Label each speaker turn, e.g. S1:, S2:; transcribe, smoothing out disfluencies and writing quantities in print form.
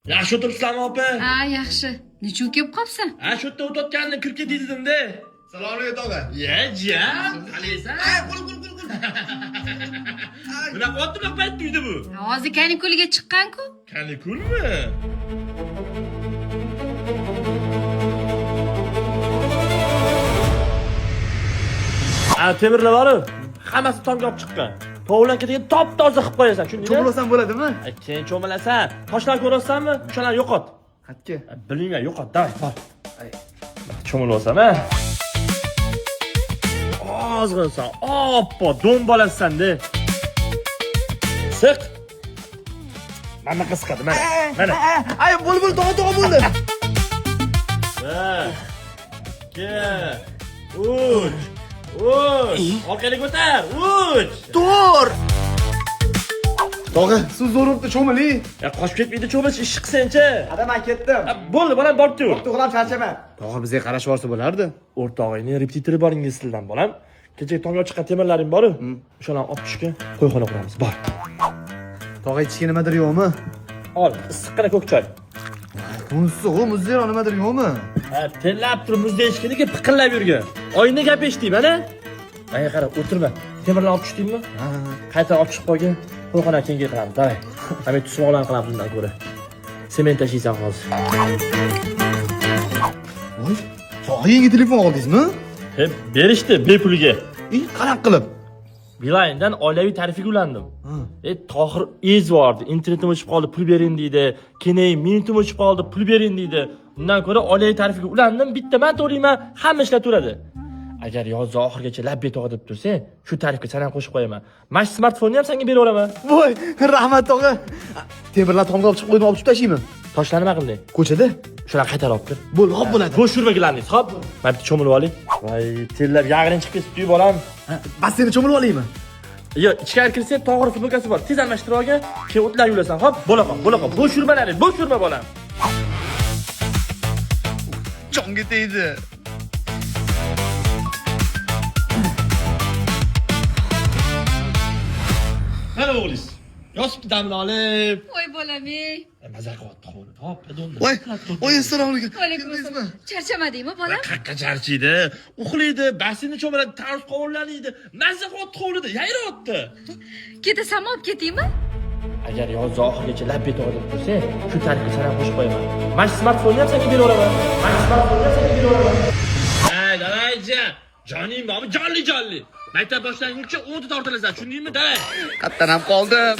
S1: Yaxshi o'tiribsizlarmi, opa?
S2: Ha, yaxshi. Nechun kelib qolibsan?
S1: Ha, shu yerda o'tayotganini kirib ketay dedim-da.
S3: Assalomu alaykum tog'a.
S1: Ye, jiyan, qalaysan?
S3: Ay, qo'l qo'l qo'l qo'l.
S1: Nima qilyapti bunaqa paytda uyda bu?
S2: Hozir kanikuliga chiqqan-ku.
S1: Kanikulmi? Ha, temirlar boru. Hammasi tomga olib chiqqan. Tovuqlar ketiga top-toza qilib qo'yasan, tushundingmi?
S3: Cho'milasam bo'ladimi?
S1: Keyin cho'milasan. Toshlarni ko'ryapsanmi? O'shalarni yo'qot.
S3: Qatga.
S1: Bilmayman, yo'qot, davay, bor. Cho'milib olsam, a? Ozg'insan, oppoq do'm bolasan-da. Siq. Mana bunaqa siqadi, mana. Mana.
S3: Ay, bo'l bo'l tog'a tog'a bo'ldi.
S1: Bir, ikki, uch, uch. Orqaga ko'tar, uch.
S3: To'rt. Tog'a, suv zo'r bo'libdi, cho'miling.
S1: Ya qochib ketmaydi cho'milish ish qilsangchi.
S4: Ada men ketdim.
S1: Ha, bo'ldi, bolam borib tur.
S4: To'g'lam charchama.
S3: Tog'a bizga qarashib olsa bo'lardi.
S1: O'rtog'ingni repetitori bor ingliz tilidan bolam. Kecha tongga chiqqan temirlaring bor-u. O'shalarni olib tushgan qo'yxona quramiz. Bor.
S3: Tog'a ichishga nimadir yo'qmi?
S1: Ol, issiqqina ko'k choy.
S3: Muzsiq, muzliroq nimadir yo'qmi?
S1: Ha, terlab turib muzda eshikniki piqillab yurgan. Oyna gap eshitding mana. Menga qara, o'tirma. Temirlarni olib tushdingmi?
S3: Ha.
S1: Qayta olib chiqib qo'ygin. Qo'yxona kengay qilamiz. Davay. Hamma tusmoqlarni qilamiz undan ko'ra. Sement tashiysan hozir.
S3: Voy, tog'a yangi telefon oldingizmi?
S1: He, berishdi bepulga.
S3: E, qanaqa qilib?
S1: Beeline'dan oilaviy tarifiga ulandim. Tohir ezvordi. Internetim o'chib qoldi, pul bering deydi. Keyin minutim o'chib qoldi, pul bering deydi. Undan ko'ra oilaviy tarifiga ulandim, bitta men to'layman, hamma ishlataveradi. Agar yoz oxirigacha labbay tog'a deb tursang, shu tarifga san ham qo'shib qo'yaman. Mana shu smartfonni ham senga beraveraman.
S3: Voy, rahmat tog'a. Temirlar tomga olib chiqib qo'ydim, olib chiqib tashlaymi?
S1: Toshlarni nima qilding?
S3: Ko'chada.
S1: Shularni qaytarib olib kir.
S3: Bo'ldi, hop bo'ladi.
S1: Bo'sh yurmagilarni, hop. Mana bitta cho'milib oling. Voy, terlab yag'ring chiqib ketibdi-yu bolam.
S3: Basseynda cho'milib olaymi?
S1: Yo, ichkari kirsang Tohir futbolkasi bor. Tez almashtirib olgin, keyin o'tlar yulasan. Hop, bo'la qol, bo'la qol. Bo'sh yurma, bo'sh yurma bolam.
S3: Jonga tegdi.
S1: Mana o'g'lingiz. Yosibdi damni olib.
S2: Voy bolam, ey.
S1: Maza qilyapti hovli. Hop, do'ndi.
S3: Voy, voy assalomu alaykum.
S2: Alaykum assalom. Charchamadingmi bolam?
S1: Qaqqa charchiydi, uxlaydi, basseynda cho'miladi, tarvuz qovurlaniydi. Maza qilyapti hovlida, yayrayapti.
S2: Ketasanmi, olib ketaymi?
S1: Agar yoz oxirigacha labbay tog'a deb tursang, shu tarifga san ham qo'shib qo'yaman. Mana shu smartfonni ham senga beraveraman. Mana shu smartfonni ham senga beraveraman. Hey, davaychi. Joning bormi? Jonli jonli. Maktab boshlanguncha 10 ta tortilasan, tushundingmi? Davay.
S3: Qatdan ham qoldim.